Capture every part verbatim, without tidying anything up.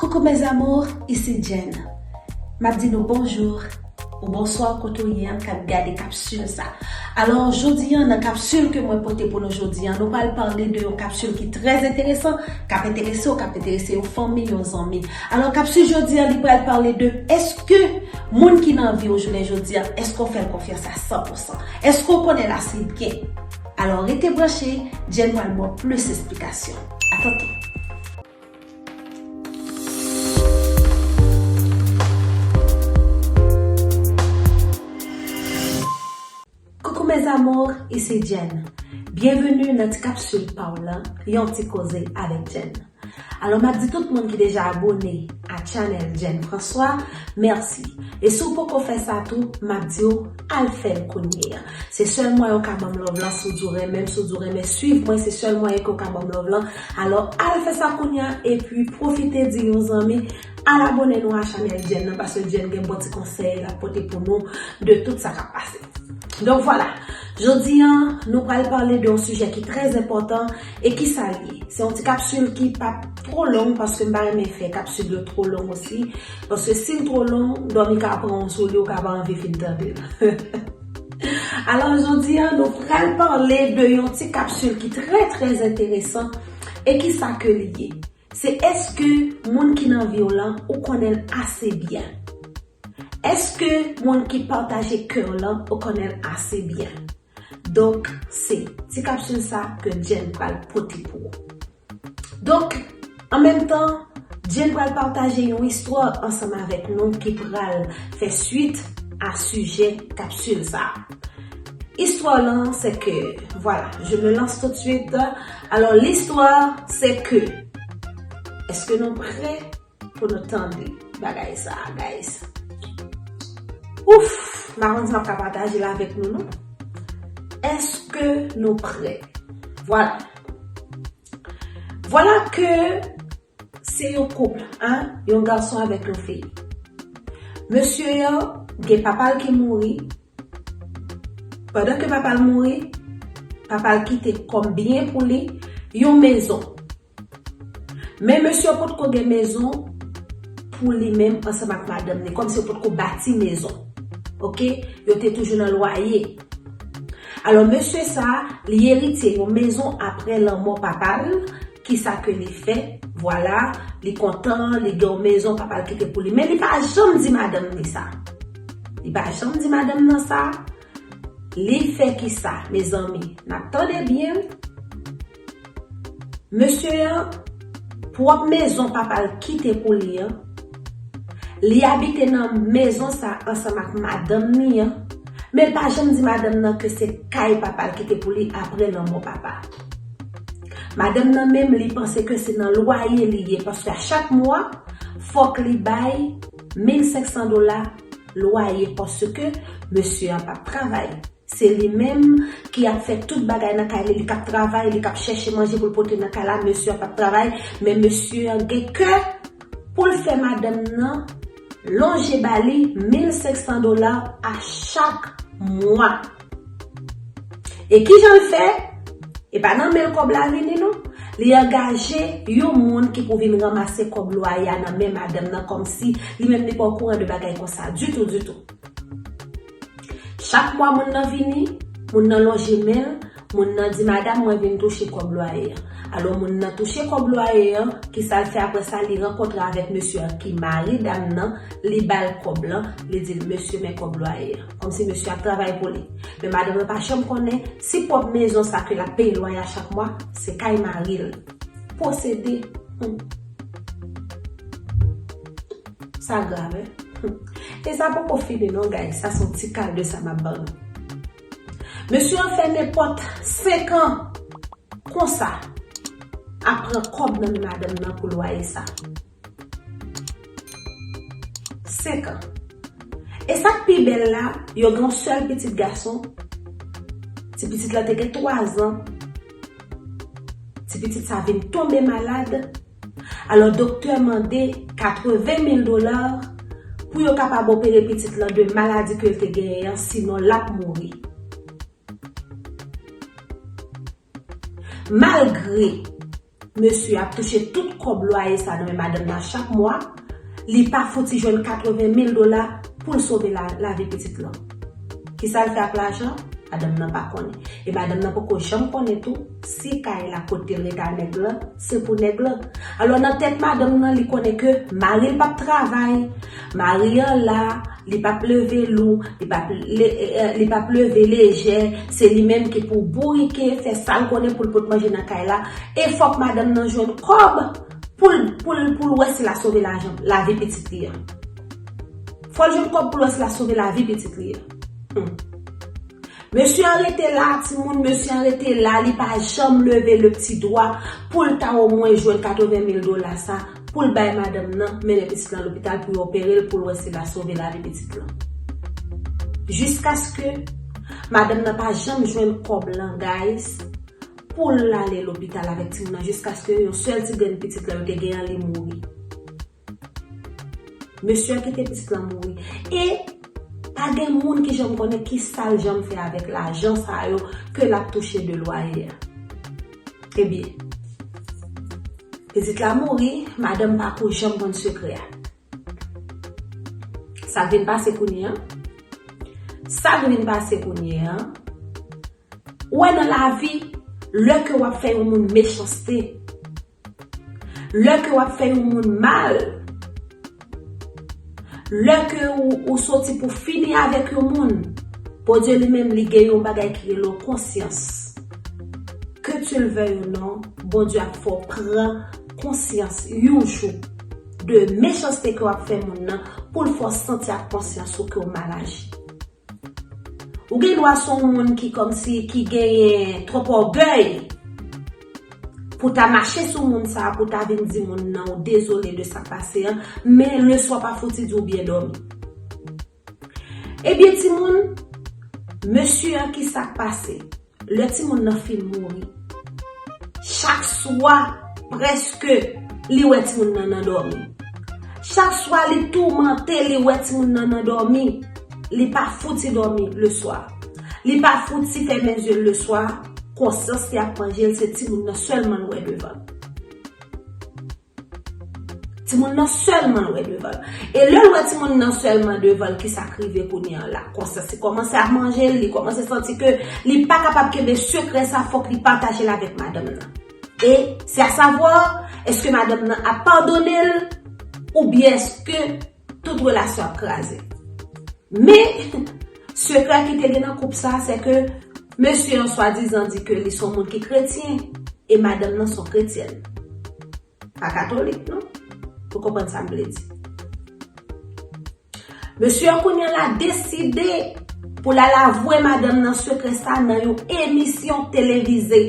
Coucou mes amours, ici Jen. M ap di nou bonjou ou bonswa kote w ye an k ap gade kapsil sa. Alò, jodi an, nan kapsil ke mwen pote pou nou jodi an, nou pral pale de yon kapsil ki trè enteresan, k ap enterese w, k ap enterese yon fanmi, yon zanmi. Alò, kapsil jodi an, li pral pale de èske moun ki nan vi w jounen jodi an, èske w fè l konfyans a san pou san? Èske w konnen l ase byen? Alò, rete branche, Jen pral ba w plis esplikasyon. Atantou. Coucou mes amours, ici Jen. Byenveni nan ti kapsil pa w lan, yon ti koze avèk Jen. Alò, m ap di tout moun ki deja abone a channel Jen François, mèsi. E si w poko fè sa tou, m ap di w, al fè l kounye a. Se sèl mwayen w ka ban m love lan, si w di w renmen m, si w di w renmen swiv mwen, se sèl mwayen ke w ka ban m love lan. Alò, al fè sa kounye a, epi pwofite di yon zanmi, al abone nou a channel Jen nan, paske Jen gen bon ti konsèy l ap pote pou nou de tout sa k ap pase. Donk, vwala, jodi an, nou pral pale de yon sijè ki trè enpòtan. E ki sa l ye? Se yon ti kapsil ki p ap twò long, paske m pa renmen fè kapsil yo twò long osi, paske si l twò long, dòmi ka pran w sou li, ou ka pa anvi fin tande l. Alò, jodi an, nou pral pale de yon ti kapsil ki trè, trè enteresan. E ki sa ke li ye? Se èske moun ki nan vi w lan, ou konnen l ase byen? Èske moun ki pataje kè w lan, ou konnen l ase byen? Donk, se ti kapsil sa ke Jen pral pote pou ou. Donk, an menm tan, Jen pral pataje yon istwa ansanm avèk nou ki pral fè swit a sijè kapsil sa. Istwa lan, se ke, vwala, je me lance tout de suite. Alò, listwa, se ke, èske nou prè pou nou tande bagay sa, guys? Ouf, m pa konn si m ap ka pataje l avèk nou, non. Èske nou prè? Vwala. Vwala ke se yon koup, hein, yon gason avèk yon fi. Mesye an gen papa l ki mouri. Pandan ke papa l mouri, papa l kite kòm byen pou li yon mezon. Men mesye an potko gen mezon pou li menm ansanm ak madanm li, kòmsi yo potko bati mezon. Oke? Yo te toujou nan lwaye. Alò, mesye sa, li eritye yon mezon apre lanmò papa l. Kisa ke li fè? Vwala, li kontan, li gen yon mezon papa l kite pou li. Men li pa janm di madanm li sa. Li pa janm di madanm nan sa. Li fè kisa, mezanmi? N ap tande byen. Mesye an, pwòp mezon papa l kite pou li an, li abite nan mezon sa ansanm ak madanm li an, men l pa janm di madanm nan ke se kay papa l kite pou li apre lanmò papa. Madanm nan menm, li panse ke se nan lwaye li ye, paske a chak mwa, fòk li bay mil senk san dola lwaye, paske mesye an p ap travay. Se li menm ki ap fè tout bagay nan kay li, li k ap travay, li k ap chèche manje pou l pote nan kay la, mesye an p ap travay, men mesye an gen kè pou l fè madanm nan lonje ba li mil senk san dola a chak mwa. E kijan l fè? E pa nan men l kòb la vini, non. Li angaje yon moun ki pou vin ranmase kòb lwaye a nan men madanm nan, kòmsi li menm li pa okouran de bagay konsa ditou, ditou. Chak mwa moun nan vini, moun nan lonje men l, moun nan di, "Madanm, mwen vin touche kòb lwaye an." Alò, moun nan touche kòb lwaye an, kisa l fè apre sa? Li rankontre avèk mesye an ki mari dam nan, li ba l kòb lan, li di l, "Mesye, men kòb lwaye an." Kòmsi mesye ap travay pou li. Men madanm nan pa janm konnen si pwòp mezon sa ke l ap peye lwaye a chak mwa, se kay mari l. Posede. Hmm. Sa grav, en? Hmm. E sa poko fini non, guys. Sa se yon ti kal de sa m ap ban nou. Mesye an fè nenpòt senk an konsa, ap pran kòb nan men madanm nan pou lwaye sa. Senk an. E sa k pi bèl la, yo gen yon sèl pitit gason. Ti pitit la te gen twa zan. Ti pitit sa vin tonbe malad. Alò, doktè mande katreven mil dola pou yo kapab opere pitit lan de maladi ke l te genyen an, sinon l ap mouri. Malgre Mesye ap touche tout kòb lwaye sa nan men madanm nan chak mwa, li pa fouti jwenn katreven mil dola pou l sove la, lavi pitit lan. Kisa l fè ak lajan? Madanm nan pa konnen. E madanm nan poko janm konnen tou si kay la kote l rete a nèg lan, se pou nèg lan. Alò nan tèt madanm nan, li konnen ke mari l p ap travay, mari an la, li p ap leve lou, li p ap le-, eh, eh, li p ap leve lejè, se li menm ki pou bourike, fè sa l konnen pou l pot manje nan kay la. E fòk madanm nan jwenn kòb pou l, pou l, pou l wè si l a sove lajan, lavi pitit li an. Fò l jwenn kòb pou l wè si l a sove lavi pitit li an. Hmm. Mesye an rete la, timoun, mesye an rete la, li pa janm leve le pti dwa pou l ta omwen jwenn katreven mil dola sa pou l bay madanm nan, mennen pitit lan lopital pou yo opere l, pou l wè si l a sove lavi pitit lan. Jiskaske madanm nan pa janm jwenn kòb lan, guys, pou l ale lopital avèk timoun nan, jiskaske yon sèl ti grenn pitit lan yo te gen an, li mouri. Mesye an kite pitit lan mouri. E pa gen moun ki janm konnen ki sa l janm fè avèk lajan sa yo ke l ap touche de lwaye a. Ebyen, pitit la mouri, madanm pa ko janm konn sekrè a. Sa k vin pase kounye a? Sa k vin pase kounye a? Ou wè nan lavi, lè ke w ap fè yon moun mechanste, lè ke w ap fè yon moun mal, lè ke ou, ou soti pou fini avèk yon moun, Bondye li menm li gen yon bagay ki rele konsyans. Que tu le veuilles ou non, Bondye ap fè w pran konsyans yon jou de mechanste ke w ap fè moun nan pou l fè w santi ak konsyans ou ke w mal aji. Ou gen dwa se yon moun ki kòmsi ki genyen twòp ògèy pou ta mache sou moun sa a, pou ta vin di moun nan ou dezole de sa k pase an, men leswa pa fouti di w byen dòmi. Ebyen timoun, mesye an, ki sa k pase? Lè timoun nan fin mouri, chak swa, prèske, li wè timoun nan nan dòmi. Chak swa li toumante, li wè timoun nan nan dòmi. Li pa fouti dòmi leswa. Li pa fouti fèmen zye l leswa. Konsyans li ap manje l, se timoun nan sèlman l wè devan l. Timoun nan sèlman l wè devan l. E lè l wè timoun nan sèlman devan l, ki sa k rive kounye a la? Konsyans li kòmanse ap manje l, li kòmanse santi ke li pa kapab kenbe sekrè sa, fòk li pataje l avèk madanm nan. E se a savwa, èske madanm nan ap padone l, oubyen èske tout relasyon ap kraze? Men, sekrè ki te gen nan koup sa, se ke mesye an swadizan di ke li se yon moun ki kretyen, e madanm nan se yon kretyèn. Pa katolik, non? Ou konprann sa m vle di. Mesye an kounye a la deside pou l al avwe madanm nan sekrè sa nan yon emisyon televize.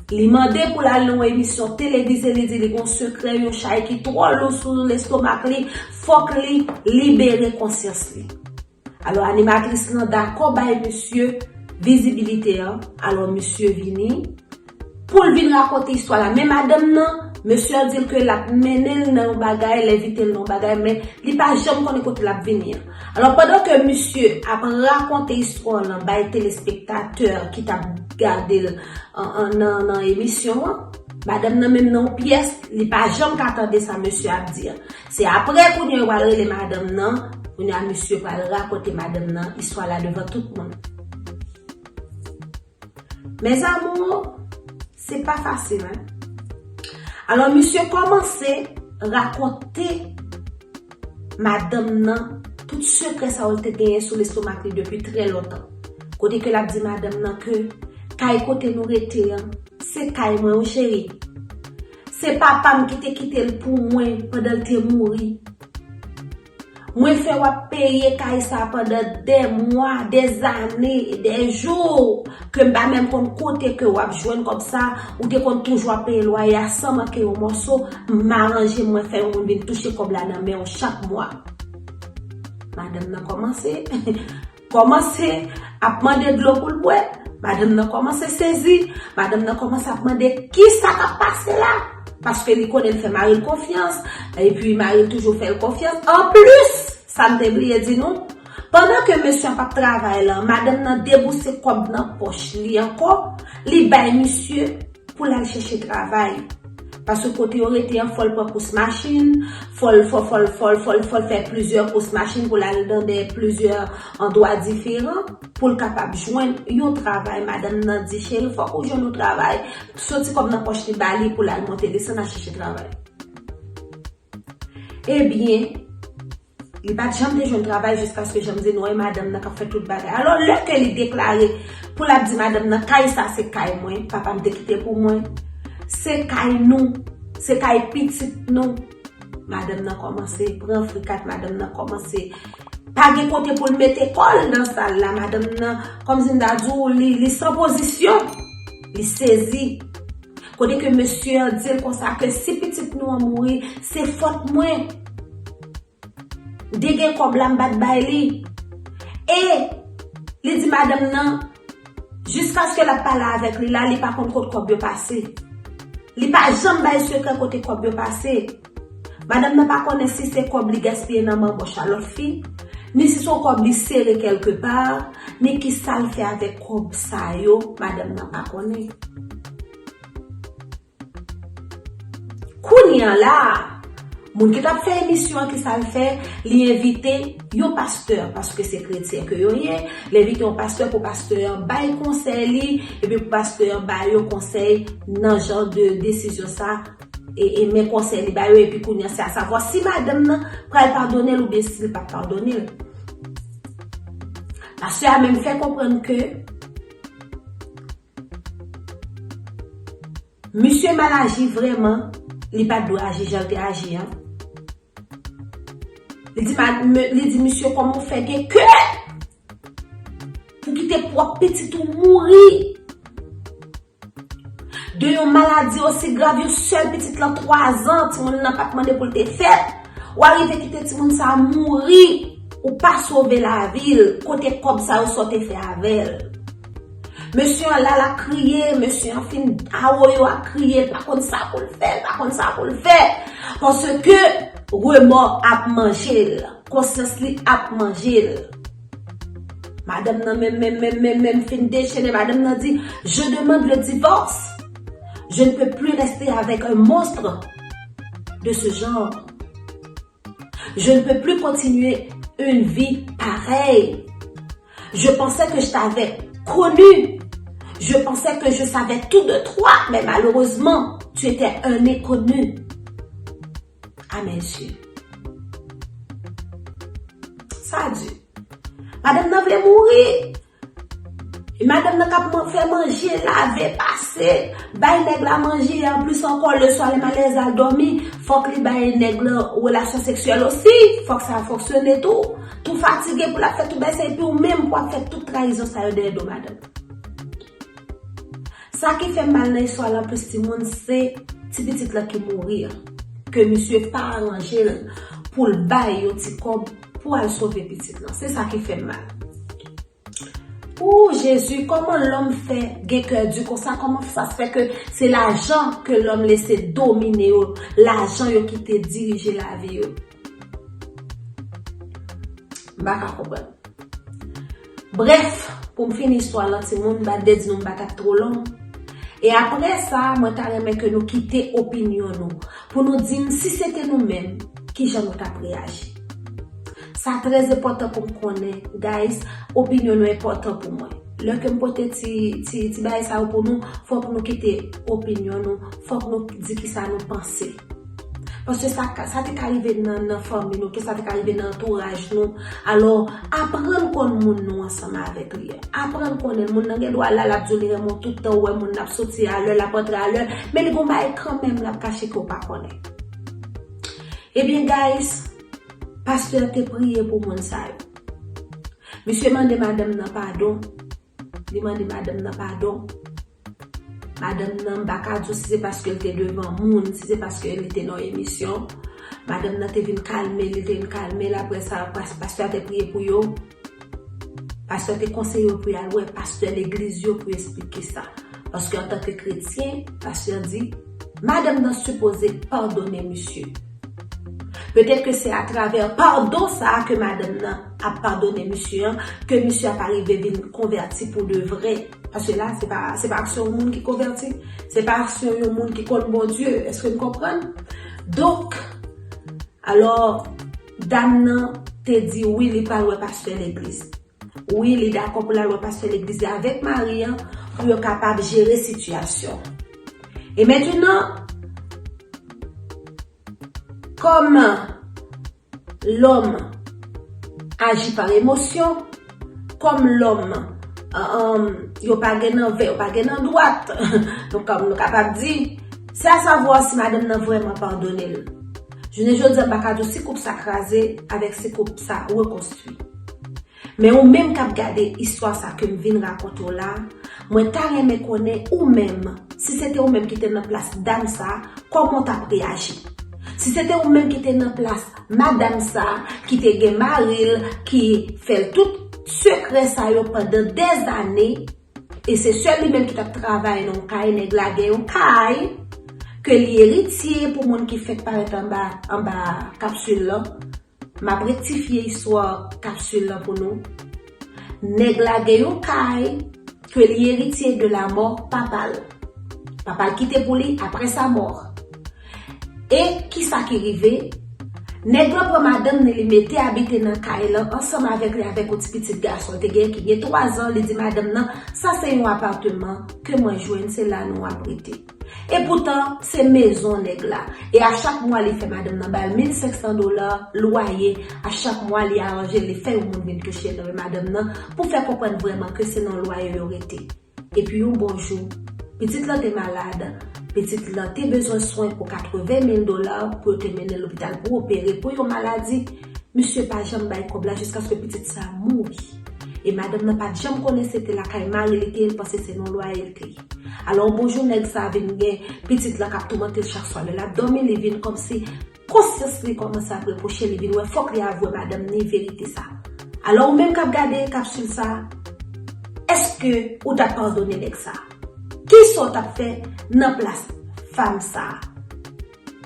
Li mande pou l al nan yon emisyon televize, li di li gon sekrè, yon chay ki twò lou sou lestomak li, fòk li libere konsyans li. Alò, animatris lan dakò bay mesye vizibilite an. Alò, mesye vini pou l vin rakonte istwa la. Men madanm nan, mesye an di l ke l ap mennen l nan yon bagay, l envite l nan yon bagay, men li pa janm konnen kote l ap vini an. Alò, pandan ke misye ap rakonte istwa lan bay telespektatè ki t ap gade l an, an, nan, nan emisyon an, madanm nan menm nan yon pyès, li pa janm ka tande sa mesye ap di an. Se apre kounye a yo pral rele madanm nan, kounye a misye pral rakonte madanm nan istwa la devan tout moun. Mes amours, se pa fasil, hein. Alò, misye kòmanse rakonte madanm nan tout sekrè sa yo l te genyen sou lestomak li depi trè lontan. Kote ke l ap di madanm nan ke kay kote nou rete an, se kay mwen wi cheri. Se papa m ki te kite l pou mwen pandan l te mouri. Mwen fè w ap peye kay sa pandan dè mwa, dè zane, dè jou, ke m pa menm konn kote ke w ap jwenn kòb sa, ou te konn toujou ap peye lwaye a san manke yon mòso, m aranje mwen fè yon moun vin touche kòb la nan men w chak mwa. Madanm nan kòmanse, kòmanse ap mande dlo pou l bwè. Madanm nan kòmanse sezi. Madanm nan kòmanse ap mande kisa k ap pase la. Paske li konnen l fè mari l konfyans. Epi mari l toujou fè l konfyans. Anplis, sa m te bliye di nou, Pandan ke mesye an p ap travay la, madanm nan debouse kòb nan pòch li ankò, li bay misye pou l al chèche travay. Paske kote yo rete an, fò l pran kous machin, fò l, fò, fò l, fò l, fò l, fò l fè plizyè kous machin pou l al nan de plizyè andwa diferan pou l kapab jwenn yon travay. Madanm nan di, cheri, fòk ou jwenn yon travay. Soti kòb nan pòch li ba li pou l al monte desann al chèche travay. Ebyen, li pa t janm te jwenn travay jiskaske jan m di nou an, e madanm nan k ap fè tout bagay. Alò, lè ke li deklare pou l ap di madanm nan, kay sa se kay mwen, papa m te kite pou mwen, se kay nou, se kay pitit nou. Madanm nan kòmanse pran frikat, madanm nan kòmanse pa gen kote pou l mete kò l nan sal la. Madanm nan, kòmsi m ta di w, li, li san pozisyon, li sezi. Kote ke mesye an di l konsa ke si pitit nou an mouri, se fòt mwen. M te gen kòb la, m pa t bay li. E li di madanm nan, jiskaske l ap pale avèk li la, li pa konn kot kòb yo pase. Li pa janm bay sekrè kote kòb yo pase. Madanm nan pa konnen si se kòb li gaspiye nan manbòch a lòt fi, ni si se yon kòb li sere kèlkepa, ni kisa l fè avèk kòb sa yo, madanm nan pa konnen. Kounye a la, moun ki t ap fè emisyon an, kisa l fè? Li envite yon pastè, paske se kretyen ke yo ye, li envite yon pastè pou pastè an bay konsèy li, epi pou pastè an ba yo konsèy nan jan de desizyon sa, e, e men konsèy li ba yo, epi kounye a se asavwa si madanm nan pral padone l oubyen si l p ap padone l. Pastè a menm fè konprann ke misye mal aji vrèman, li pa t dwe aji jan l te aji an. Li di, ma, me, li di misye, kòman w fè gen kè pou kite pwòp pitit ou mouri? De yon maladi osi grav, yon sèl pitit lan twa zan, timoun nan pa t mande pou l te fèt. Ou arive kite timoun sa a mouri, ou pa sove lavi l, kote kòb sa yo sa w te fè avè l? Mesye an la, l ap kriye, mesye an fin awoyo ap kriye, l pa konn sa pou l fè, l pa konn sa pou l fè. Paske remò ap manje l, konsyans li ap manje l. Madanm nan menm, menm, menm, menm, menm fin dechene. Madanm nan di, je demande le divorce. Je ne peux plus rester avec un monstre de ce genre. Je ne peux plus continuer une vie pareille. Je pensais que je t'avais connu. Je pensais que je savais tout de toi, mais malheureusement, tu étais un inconnu à mes yeux. Sa di. Madanm nan vle mouri. E madanm nan k ap man-, fè manje, lave, pase, bay nèg la manje, anplis ankò, leswa, lè malèz al dòmi, fòk li bay nèg lan relasyon seksyèl osi, fòk sa fonksyone tou. Tou fatige pou l ap fè tout bagay sa, epi ou menm pou ap fè tout trayizon sa yo dèyè do madanm. Sa ki fè m mal nan istwa la, plis timoun, se ti pitit la ki mouri an, ke misye pa aranje l pou l bay yon ti kòb pou al sove pitit lan. Se sa ki fè m mal. O Jezi, kòman lòm fè gen kè di konsa? Kòman sa se fè ke se lajan ke lòm lese domine yo, lajan yo kite dirije lavi yo? M pa ka konprann. Brèf, pou m fini istwa lan, timoun, m pa t vle di nou m pa t ap two long. E apre sa, mwen ta renmen ke nou kite opinyon nou, pou nou di m si se te nou menm, kijan nou t ap reyaji. Sa trè enpòtan pou m konnen, guys, opinyon nou enpòtan pou mwen. Lè ke m pote ti, ti, ti bagay sa yo pou nou, fòk nou kite opinyon nou, fòk nou di kisa nou panse. Paske sa ka, sa te ka rive nan, nan fanmi nou, ke sa te ka rive nan antouraj nou. Alò, aprann konn moun nou ansanm avèk li a. Aprann konnen moun nan gen dwa la, l ap di w li renmen w tout tan, ou wè moun nan ap soti a lè, l ap antre a lè, men li gon bagay kanmenm l ap kache ke w pa konnen. Ebyen, guys, pastè te priye pou moun sa yo. Misye mande madanm nan padon. Li mande madanm nan padon. Madanm nan, m pa ka di w si se paske l te devan moun, si se paske li te nan yon emisyon. Madanm nan te vin kalme l, li te vin kalme l. Apre sa, pas-, pastè a te priye pou yo. Pastè te konseye yo pou y al wè pastè legliz yo pou yo esplike sa. Paske antanke kretyen, pastè di, madanm nan sipoze padone misye. Petèt ke se atravè padon sa a ke madanm nan ap padone misye an, ke misye a pa rive vin konvèti pou de vrè. Paske la, se pa, se pa aksyon yon moun ki konvèti, se pa aksyon yon moun ki konn Bondye. Èske n konprann? Donk, alò, dam nan te di wi, li pral wè pastè legliz. Wi, li dakò pou l al wè pastè legliz li avèk mari an, pou yo kapab jere sitiyasyon. E mentnan, kòm lòm aji pa emosyon, kòm lòm, um, yo pa gen nan vè, yo pa gen nan dwat, nou, kòm nou kapab di, se a savwa si madanm nan vrèman padone l. Jounen jodi a, m pa ka di w si koup sa kraze avèk si koup sa rekonstwi. Men ou menm k ap gade istwa sa ke m vin rakonte w la, mwen ta renmen konnen ou menm, si se te ou menm ki te nan plas dam sa, kòman w t ap reyaji? Si se te ou menm ki te nan plas madanm sa, ki te gen mari l, ki fè l tout sekrè sa yo pandan dèzane, e se sèl li menm ki t ap travay nan yon kay, nèg la gen yon kay, ke li eritye pou moun ki fèk parèt anba, anba kapsil lan. M ap rektifye istwa kapsil lan pou nou. Nèg la gen yon kay ke li eritye de lamò papa l. Papa l kite pou li apre sa mò. E kisa ki rive? Nèg lan pran madanm ni, li mete abite nan kay lan ansanm avèk li, avèk yon ti pitit gason l te gen ki gen twa zan. Li di madanm nan, sa se yon apatman ke mwen jwenn, se la nou ap rete. E poutan, se mezon nèg la. E a chak mwa, li fè madanm nan ba l mil senk san dola lwaye. A chak mwa, li aranje, li fè yon moun vin touche nan men madanm nan pou fè konprann vrèman ke se nan lwaye yo rete. Epi yon bon jou, pitit lan te malad. Pitit lan te bezwen swen pou katreven mil dola pou yo te mennen l lopital pou opere pou yon maladi. Misye pa janm bay kòb la jiskaske pitit sa mouri. E madanm nan pa t janm konnen se te lakay mari li te ye, li panse se nan lwaye li te ye. Alò, yon bon jou, nèg sa vin gen pitit lan k ap toumante l chak swa. Lè l ap dòmi, li vin kòmsi konsyans li kòmanse ap repwoche, li vin wè fòk li avwe madanm ni verite sa. Alò, ou menm k ap gade kapsil sa, èske ou t ap padone nèg sa? Kisa w t ap fè nan plas fanm sa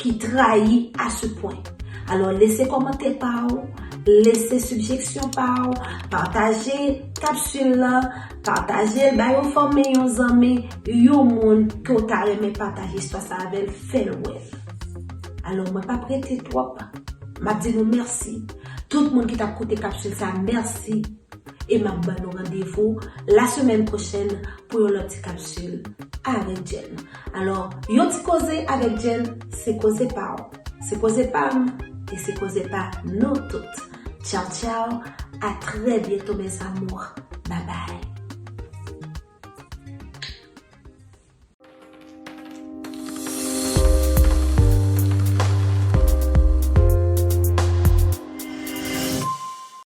ki trayi a ce point? Alò, lese kòmantè pa w, lese sijesyon pa w, pataje kapsil lan, pataje l, bay yon fanmi, yon zanmi, yon moun ke w ta renmen pataje istwa sa avè l, fè l wè l. Alò, mwen p ap rete twòp. M ap di nou mèsi. Tout moun ki t ap koute kapsil sa, mèsi. E m ap ban nou randevou la semèn pwochèn pou yon lòt ti kapsil avèk Jenn. Alò, yon ti koze avèk Jenn, se koze pa w, se koze pa m, e se koze pa nou tout. Tchaw, tchaw, à très bientôt, mes amours. Bye bye.